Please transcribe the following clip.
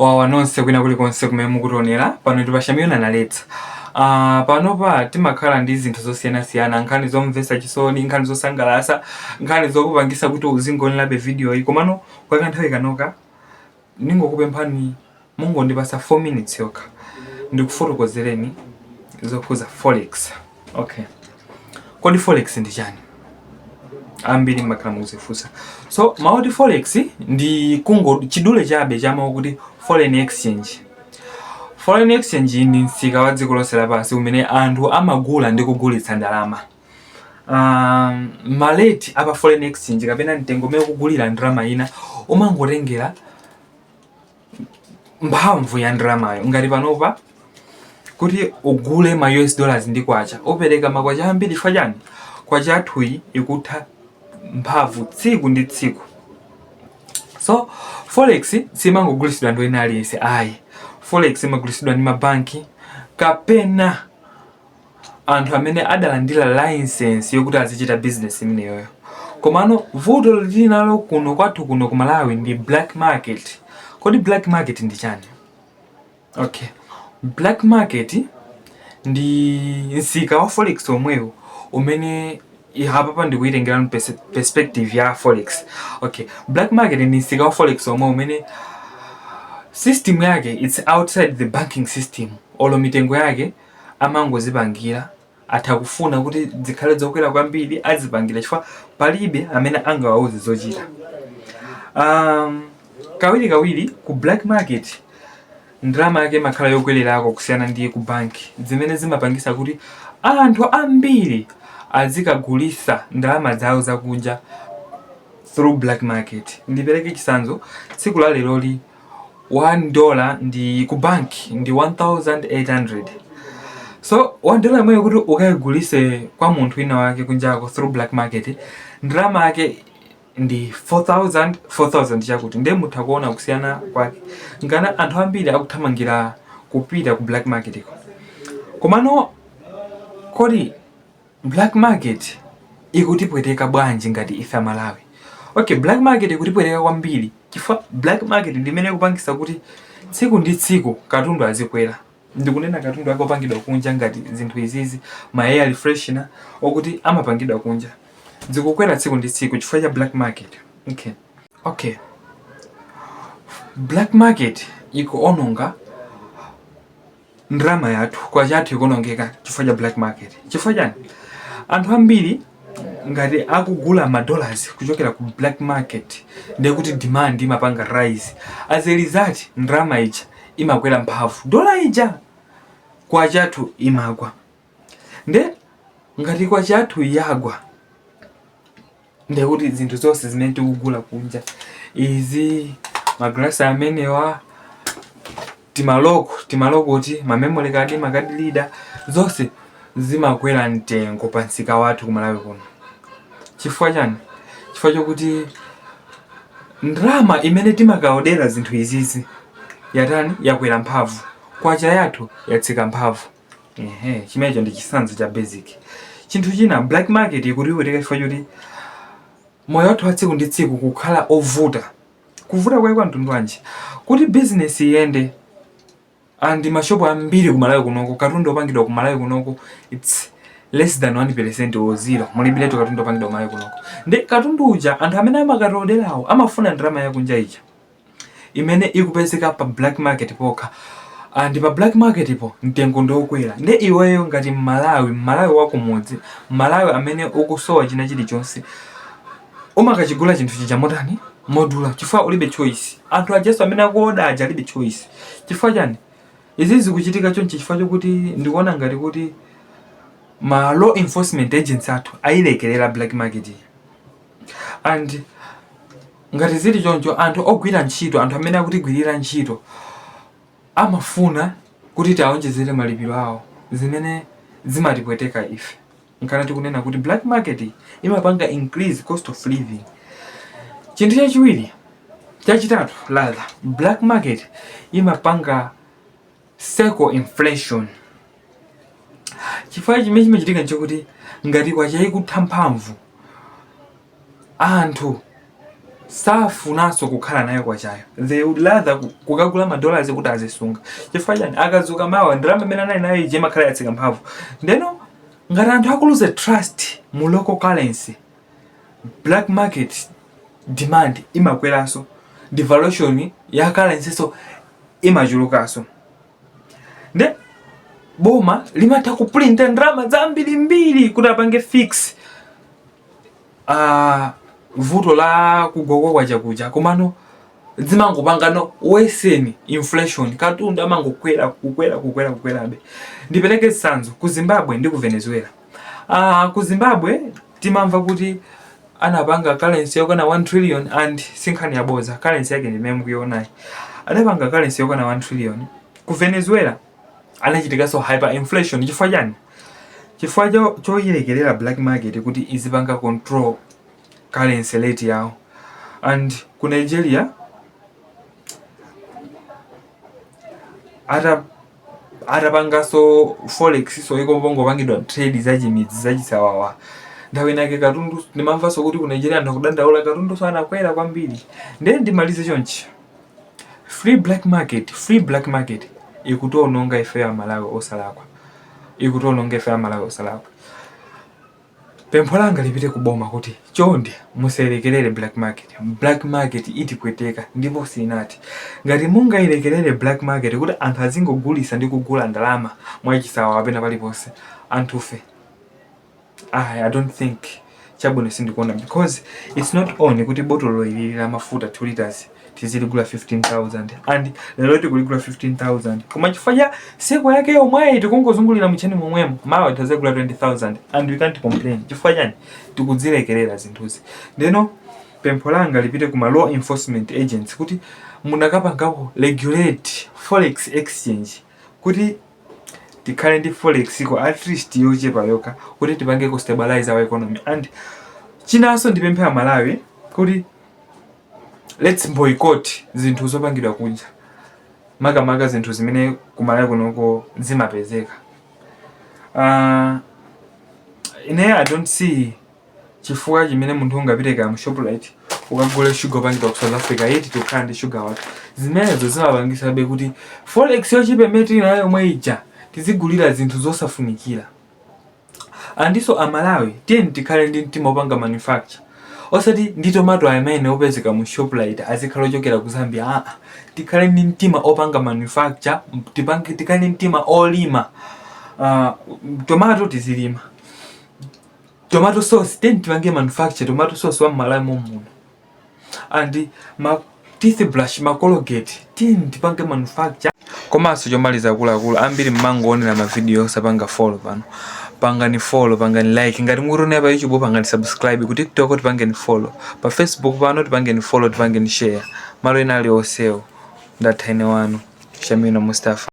Wawa nonse kwina kulikonse kumene mukutionera. Pano ndi pa Shamiyona Naletsa. Panopa timakhala ndi zinthu zosiyanasiyana, nkhani zomvetsa chisoni, nkhani zosangalatsa, nkhani zokupangisa kuti uzingoonerabe video iyi. Komano kwa kanthawi kanoka ndingokupemphani mungondipasa 4 minutes yokha ndikufotokozereni zokhuza forex. Okay, kodi forex ndi chani? Ambiri mmakhala mukuzifunsa. So mawu oti forex ndi kungo chidule chabe cha mawu kuti foreign exchange. Foreign exchange ndi msika wa dziko lonse lapansi umene anthu amagula ndi kugulitsa ndalama. Ma rate apa foreign exchange kapena mtengo umene ukugulira ndalama ina umangotengera mphamvu ya ndalamayo. Ngati panopa kuti ugule ma US dollars ndi kwacha, upereka makwacha ambiri. Chifukwa chani? Kwacha yathuyi ikutha mphamvu tsiku ndi tsiku. So forex simangogulitsidwa ndi wina aliyense ayi. Forex imagulitsidwa ndi mabanki kapena anthu amene adalandira license yokuti azichita business imeneyoyo. Komano vuto linalo kuno kwathu kuno ku Malawi ndi black market. Kodi black market ndi chani? Okay, black market ndi msika wa forex omwewo umene apapa ndikuyitengera perspective ya forex. Okay, black market ndi msika wa forex omwe umene system yake, it's outside the banking system. Olo mitengo yake amangozipangira, atha kufuna kuti zikhale zokwera kwambiri, azipangira chifukwa palibe amene angawauze zochita. Kawirikawiri ku black market ndalama yake imakhala yokwererako kusiyana ndi ku banki, zimene zimapangisa kuti anthu ambiri azikagulisa ndalama zawo zakunja through black market. Ndipereke chitsanzo: tsiku la leroli $1 ndi ku bank ndi 1800. So $1 imweyo kuti ukayigulise kwa munthu wina wake kunjako through black market, ndalama yake ndi 4000, 4000 chakuti. Ndiye mutha kuona kusiyana kwake ngana anthu ambiri akuthamangira kupita ku black market iko. Komano kodi black market ikutipweteka bwanji ngati ife Amalawi? Okay, black market ikutipweteka kwambiri chifukwa black market ndimene ikupangisa kuti tsiku ndi tsiku katundu azikwera. Ndikunena katundu ake opangidwa kunja, ngati zinthu izizi, ma air freshener okuti amapangidwa kunja, zikukwera tsiku ndi tsiku chifukwa cha black market. Okay, black market ikuononga ndalama yathu. Kwacha yathu ikuonongeka chifukwa cha black market. Chifukwa chani? Anthu ambiri ngati akugula ma dollars kuchokera ku black market, ndiye kuti demand imapanga rise. As a result, ndalama ija imakwera mphamvu, dola ija, kwacha yathu imagwa. Nde ngati kwacha yathu yagwa, ndiye kuti zinthu zonse zimene tikugula kunja izi, magrasi amenewa, timaloko timalokoti, ma memory card, ma card reader, zonse zimakwera mtengo pa msika wathu kumalawi kuno. Chifukwa chani? Chifukwa chokuti ndalama imene timakaodera zinthu izizi yatani? Yakwera mphamvu, kwacha yathu yatsika mphamvu. Ehe, chimenecho ndi chitsanzo cha basic. Chinthu china, black market ikutipweteka chifukwa choti moyo wathu wa tsiku ndi tsiku kukhala ovuta. Kuvuta kwake kwa mtundu wanji? Kuti business iyende, and mashopu ambiri kumalawi kunoko, katundu opangidwa kumalawi kunoko it's less than 1% or zero, mulibiretu katundu opangidwa kumalawi kunoko. Ndi katundu uja anthu amene amakatoderawo amafuna ndalama yakunja ija imene ikupezeka pa black market pokha, and pa black market po mtengo ndiokwera. Ndi iweyo ngati Mmalawi, Mmalawi wakumudzi, Mmalawi amene ukusowa china chilichonse, umakachigula chinthu chija motani? Modula, chifukwa ulibe choice. Anthu ajaso amene akuoda aja alibe choice. Chifukwa chani izi zikuchitika chonchi? Chifukwa chokuti ndikuona ngati kuti ma law enforcement agency athu ayilekerera black market iyi. And ngati zili choncho, anthu ogwira ntchito, anthu amene akutigwirira ntchito, amafuna kuti tiawonjezere malipiro awo, zimene zimatipweteka ife. Nkana tikunena kuti black market imapanga increase cost of living. Chinthu chachiwiri, chachitatu rather, black market imapanga circle inflation. Chifukwa chimene chimachitika nchokuti ngati kwacha ikutha mphamvu, anthu Safunanso kukhala nayo kwachayo. They would rather kukagula ma dollars kuti azisunga. Chifukwa chani? Akadzuka mawa, ndalama imene anali nayo ija imakhala yatsika mphamvu. Ndeno ngati anthu akuluza trust mu local currency, black market demand imakweranso, devaluation ya currency so imachulukanso. Nde boma limatha kuprinta ndalama zambirimbiri kuti apange fix vuto la kugwa kwa kwacha kuja, komano zimangopangano worsen inflation. Katundu amangokwera, kukwera, kukwera, kukwerabe. Ndipereke zitsanzo ku Zimbabwe ndi ku Venezuela. Ku Zimbabwe timamva kuti anapanga currency yokwana 1 trillion, and sinkhani yaboza, currency yake ndimene mukuionayi. Adapanga currency yokwana 1 trillion. Ku Venezuela anachitikanso hyperinflation. Chifukwa chani? Chifukwa choyilekerera black market kuti izipanga control currency rate yawo. And ku Nigeria atapanganso forex, so ikungopangidwa trade zachimidzi, zachisawawa. Nthawi inake katundu, ndimamvanso kuti ku Nigeria anthu akudandaula, katundu so anakwera kwambiri. Ndiye ndimalize chonchi: free black market ikutiononga ife Amalawi osalakwa, ikutiononga ife Amalawi osalakwa. Pempho langa lipite kuboma kuti chonde musalekerere black market. Black market itipweteka ndipo sinati. Ngati mungayilekerere black market kuti anthu azingogulisa ndi kugula ndalama mwachisawawa kapena paliponse, anthufe, I don't think chabwino sindikuona, because it's not on kuti botolo ilili la mafuta 2 liters tiziligula 15,000, and lero tikuligula 15,000, koma chifukwa cha seko yake yomweyi tikungozungulira mcheni momwemo, mawa tazagula 20,000 and we can't complain. Chifukwa chani? Tikudzilekerera zinthuzi. Ndeno pempho langa lipite kuma law enforcement agents kuti munakapangako regulate forex exchange kuti tikhale ndi forex ko at least yochepa yokha kuti tipange ku stabilize our economy. And chinanso, ndipemphe Amalawi kuti let's boycott zinthu zopangidwa kunja, makamaka zinthu zimene kumalawi kunoko zimapezeka. Ine I don't see chifukwa chimene munthu ungapite ka mu Shoprite ukagule sugar opangidwa ku South Africa, yeti tikukhala ndi sugar wathu. Zimenezo zimapangisabe kuti forex yochepa imene tili nayo yomwe ija tizigulira zinthu zosafunikira. Andiso Amalawi, tiyeni tikhale ndi mtima opanga manufacture, osati ndi tomato amene opezeka mu Shoprite azikhala ochokera ku Zambia. Aa, tikhale ndi mtima opanga manufacture, tipange, tikhale ndi mtima olima tomato, tizilima tomato sauce. Tiyeni tipange manufacture tomato sauce wa m'Malawi momuno, and ma toothbrush, ma Colgate, tiyeni tipange manufacture. Komanso chomaliza, akuluakulu, ambiri mmangoonera mavidiyo osapanga follow. Pano pangani follow, pangani like. Ngati mukutionera pa YouTube, pangani subscribe. Ku TikTok tipangeni follow, pa Facebook pano tipangeni follow, tipangeni share, malo ena alionsewo. Ndatha, ine wanu Shamina Mustafa.